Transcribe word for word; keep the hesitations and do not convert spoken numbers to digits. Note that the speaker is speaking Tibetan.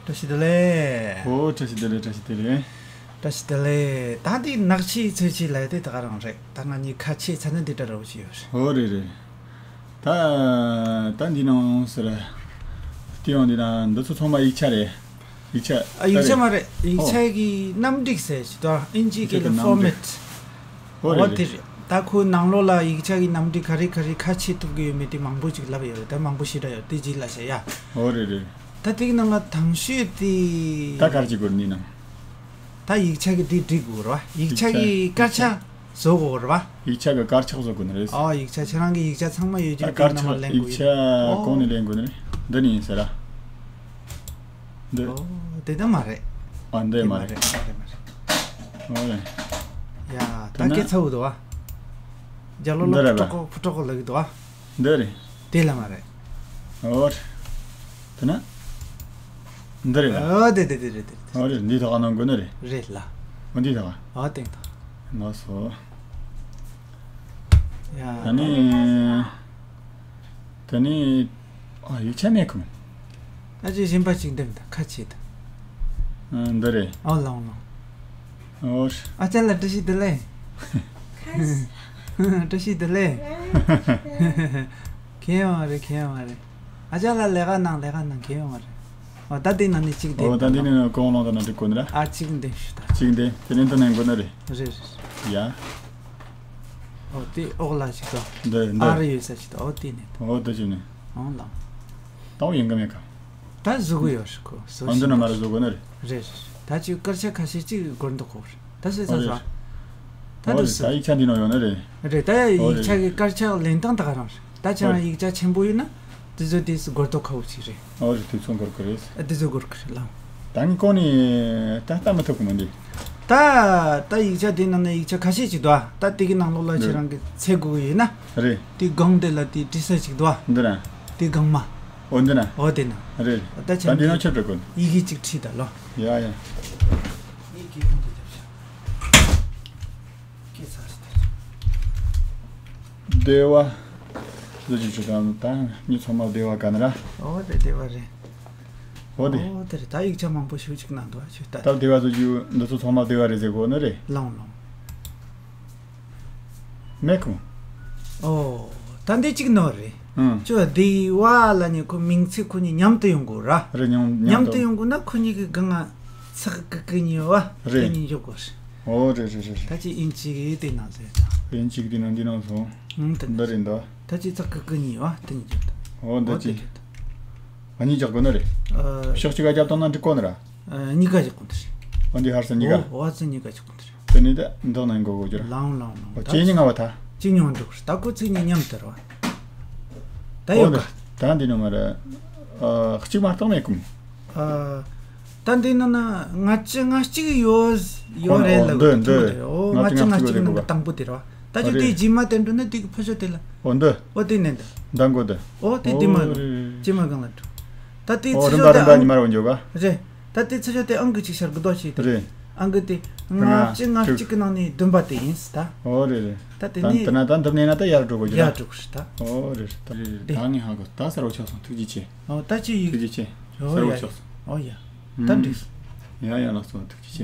བཀྲ་ཤིས་བདེ་ལེགས། ཨོ། བཀྲ་ཤིས་བདེ་ལེགས། བཀྲ་ཤིས་བདེ་ལེགས། བཀྲ་ཤིས་བདེ་ལེགས། ད་འདི་ནག་ཆུའི་ཚོས་གཞི་ལ་དེ་ད་ག་རང་རེད། ད་ང་གཉིས་ཁ་ཆེ་ཚ་ན་འདི་འདྲ་རོགས་བྱས་ཡོད་རེད། ཨོ་རེད་རེད། ད་ད་འདི་ནང་ཟེར། དེ་ཡང་འདི་ན་འདི་ཚོ་ཚང་མ་ཡིག་ཆ་རེད། ཡིག་ཆ། ཨ། ཡིག་ཆ་མ་རེད། ཡིག་ཆ་གི་རྣམ་སྒྲིག་ཟེར་ཞིག་དང་། ཨིན་ཇི་སྐད་ལ་ཕོར་མེཊ། ཨོ་རེད་རེད། དེ་རེད། ད་ཁོའི་ནང་ལོགས་ལ་ཡིག་ཆ་གི་རྣམ་སྒྲིག་ག་རེ་ག་རེ་ཁ་ཕྱེ་ཐུབ་ཀྱི་ཡོད་མེད་དེ་མང་པོ་ཅིག་ལབ་ཡོད་རེད། ད་མང་པོ་ཞེ་དྲག་ཡོད། དེ་རྗེས་ལ་བཤད་ཡ། ཨོ་རེད་རེད། ད་དེ་གི་ནང་ལ་དང་ཤོས་དེ། ད་ག་རེ་བྱེད་དགོས་རེད་འདི་ནང་། ད་ཡིག་ཆ་གི་དེ་སྒྲིག་དགོས་རེད་བ། ཡིག་ཆ་གི་དཀར་ཆག་བཟོ་དགོས་རེད་བ། ཡིག་ཆ་གི་དཀར་ཆག་བཟོ་དགོས་ནི་རེད། ཨོ། ཡིག་ཆ་ཁྱེད་རང་གི་ཡིག་ཆ་ཚང་མ་ཡོད་རྒྱུ་དེ་དཀར་ནང་ཆག་ལ་ལེན་ཡིག་དགོས་ཆ་ཡོད། གང་ནས་ལེན་དགོས་ནི་རེད། འདི་ནས་ཡིན་ཟེར་ར། འདི། ཨོ། དེ་ད་མ་རེད། ཨ། འདི་མ་རེད། དེ་མ་རེད། མ་རེད་མ་རེད། ཨོ་ལེ། ཡ། ད་ད་ན་སྐད་ཚ་བོ་འདུག་བ། རྒྱ་ལོ་ལོ། འདི་རེད་པ། ཕུ་ཀྲོ་ཀོ་ཕུ་ཀྲོ་ཀོ་ལབ་ཀྱི་འདུག་བ། འདི་རེད། དེ་ལ་མ་རེད། ཨོ། དེ་ན། འདི་རེད་ལ། ཨོ། དེ་དེ་དེ་རེད་དེ་རེད། ཨོ་རེད། འདི་ཐོག་ག་ནང་དགོས་ནི་རེད། རེད་ལ། ཨོ་འདི་ཐོག་ག། ཨོ་སྟེང་ཐོག། ལགས་སོ། ཡ། ད་ནི། ད་ནི། ཨ། ཡིག་ཆ་མེད་ཁུམ། ཨ་ཅེ་གཞན་པ་ཅིག་འདེམས་དང་ཁ་ཆེ་དང་། ཨ། འདི་རེད། ཨོ་ལོང་ལོང་། ཨོ། ཨ་ཅག་ལ་བཀྲ་ཤིས་བདེ་ལེགས། བཀྲ་ཤིས་བདེ་ལེགས། ཁྱད་ཡོང་བ་རེད། ཁྱད་ཡོང་བ་རེད། ཨ་ཅག་ལ་ལས་ཀ་གནང་། ལས་ཀ་གནང་། ཁྱད་ཡོང་བ་རེད། ཨོ། ད་འདི་ནང་ནས་གཅིག་འདེམས། ཨོ། ད་འདི་ནས་ནང་གང་ལོང་ད་ནང་འགྲིག་གོ་ནི་ར། ཨ། གཅིག་འདེམས་ཤོག་ད། གཅིག་འདེམས། དེ་ནས་འདི་ནས་འགོ་ནི་རེད། རེད་རེད། ཡ། ཨོ། དེ་འོག་ལ་ཅིག་དང་། འདི་འདི། ཨ་རི་ཡོད་ས་ཅིག་དང་། ཨོ་དེ་ནས། ཨོ་དེ་ཅིག་ནས། ཨོ་ལ། ད་འོ་ཡིན་ག་མེད་ག། ད་བཟོ་གི་ཡོད་རེད་ཁོ། བཟོ་ཨ། འདི་ན་མ་ར་བཟོ་གོ་ནི་རེད། རེད་རེད། ད་ཅིག་དཀར་ཆག་ཁ་ཤས་ཅིག་སྒོར་འདུག་གོ་རེད། ད་སེ་ཨོ་ཚ་རེད། ཚ། ད་ཨོ་འདུག་རེད། སེ། ད་ཡིག་ཆ་འདི་ནང་ཡོད་ནི་རེད། རེད། ད་ཡིག་ཆ་གི་དཀར་ཆག་ལེན་སྟངས་ད་ག་རང་རེད། ད་ཁྱེད་རང་ཡིག་ཆ་ཆེན་པོ་ཡོད་ན། དེ་ཚོ་དེ་སུ་སྒོར་ཐོག་ཁ་བོ་ཅིག་རེད། ཨོ་རེད། དེ་ཚོ་སྒོར་གི་རེད། ཨ། དེ་ཚོ་སྒོར་གི་རེད་ལ། ད་ངས་གོང་ནས་ད་ལྟ་མི་ཐུབ་གི་མི་འདུག་ད་ད་ཡིག་ཆ་དེ་ནང་ནས་ཡིག་ཆ་ཁ་ཤས་ཅིག་འདུག་ཨ། ད་དེ་གི་ནང་ལོགས་ལ་ཁྱེད་རང་གི་འཚོལ་དགོས་གི་ཡོད་ན། རེད། དེ་སྒང་དེ་ལ་དེ་འབྲི་ས་ཅིག་འདུག་ཨ། འདི་ན། དེ་སྒང་མ། ཨོ་འདི་ན། ཨོ་དེ་ན། རེད། ད་ཁྱེད་ད་འདི་ནང་ཁྱེད་འགྲོ་དགོས། ཡི་གེ་ཅིག་བྲིས་ད་ལོ། ཡ་ཡ། ངས་གི་ཁུངས་དེ་རྒྱབ་ཤག་སྐད་ཚ་ཞིག་དེ། བདེ་བ། བཟོ་བཅོས་བྱེད་སྟངས་དང་མྱི་ཚང་མ་བདེ་བ་ག་ན་ར། ཨོ་དེ་བདེ་བ་རེད། ཨོ་དེ། ཨོ་དེ་རེད། ད་ཡིག་ཆ་མང་པོ་ཞིག་ཅིག་ན་འདུག་ཨ། ཆོས་ད། ད་བདེ་བ་བཟོ་བཅོས་འདི་ཚོ་ཚང་མ་བདེ་བ་རེད་ཟེར་གོ་ནི་རེད། ལོང་ལོང་། མེད་ཁུ། ཨོ། ད་འདི་གཅིག་ནོར་རེད། ཨང་། ཅོ་བདེ་བ་ལ་ནི་ཁོ་མིང་ཚིག་ཁོ་གཉིས་མཉམ་དུ་ཡོང་དགོས་ར། རེད། མཉམ་མཉམ་དུ་ཡོང་དགོས་ན་ཁོ་གཉིས་ཀྱི་སྒང་ང་ཚག་ཀི་ཀི་གཉིས་བ། རེད། དེ་གཉིས་འཇོག་དགོས་རེད། ཨོ་རེད་རེད་རེད་རེད། ད་ཅི་ཨིན་ཅི་གི་དེ་ནང་ཟེར་ད། ཨིན་ཅི་གི་དེ་ནང་འདི་ནང་སོང་། ཨང་། དེ་འདི་རེད་འདི། ད་ཅི་ཚག་ཀི་ཀི་གཉིས་བ་དེ་གཉིས་འཇོག་ད། ཨོ་འདི་ཨོ་ཅི། དེ་འཇོག་ད། ཨ་གཉིས་རྒྱག་དགོས་ནི་རེད། ཨ། ཕྱོགས་གཅིག་ག་རྒྱབ་བཏང་ན་འགྲིག་གོ་ནི་ར། ཨ། གཉིས་ཀ་རྒྱག་དགོས་ནི་རེད། ཨོ་འདི་ཧར་སེ་གཉིས་ཀ། ཨོ་ཨོ་ཚེ་གཉིས་ཀ་རྒྱག་དགོས་ནི་རེད། དེ་ནས་ད་འདོགས་ན་འགོ་གོ་རྒྱུ་ར། ལང་ལང་ལང་། ཨོ་ད་ཁྱེད་གཉིས་ང་བ་ད། གཅིག་ཉུང་འགྲོ་གི་རེད། ད་ཁོ་ཚེ་གཉིས་མཉམ་དུ་ར་བ། ད་ཡོད་ཨོ་ག། ད་འདི་ནི་མ་ར། ཨ། གཅིག་མ་གཏོགས་མེད་ཀུམ། ཨ། ད་འདི་ནང་ན་ལྔ་བཅུ་ང་གཅིག་ཡོད་ཡོད་རེད་ལབ་འདུག་འདུག་རེད། ཨོ་ལྔ་བཅུ་ང་གཅིག་ཡོད་རེད་གོ་ག། དང་པོ་དེ་ར་བ། ད་ཅི་དེ་རྗེས་མ་དེ་འགྲོ་ན་དེ་གི་ཕ་ཤོ་དེ་ལ། ཨོ་འདི། ཨོ་དེ་ནས་འདི། འདང་གོ་འདི། ཨོ་དེ་དེ་མ། ཨོ་རེད། དེ་མ་གང་ལ་འགྲོ། ད་དེ་ཨོ་ཚེ་རིམ་པ་ཤོ་རིམ་པ་དེ་ཉི་མར་འོ་འཇོག་ག། རེད། ད་དེ་ཚེ་ཤོ་དེ་ཨང་ཀི་ཅིག་ཤར་གི་དོ་ཞིག་དེ། རེད། ཨང་ཀི་དེ་ལྔ་བཅུ་ང་གཅིག་གི་ནང་ནས་བདུན་པ་དེ་ཡིན་ད། ཨོ་རེད་རེད། ད་དེ་ད་ནས་ད་ན་ད་འདི་ནས་ན་ད་ཡར་འགྲོ་གོ་རྒྱུ་ཡར་ད། འགྲོ་གི་རེད་ད། ཨོ་རེད་རེད། ད་ངས་ཧ་གོ། ད་གསལ་བོ་ཆགས་སོང་། ཐུགས་རྗེ་ཆེ། ཨོ་ད་ཅི་ཡིག་ཐུགས་རྗེ་ཆེ། ཨོ་གསལ་བོ་ཡ་ཆགས་སོང་། ཨོ་ཡ། ད་འགྲིག་སོང་། ཡ་ཡ་ལགས་སོ། ཐུགས་རྗེ་ཆེ།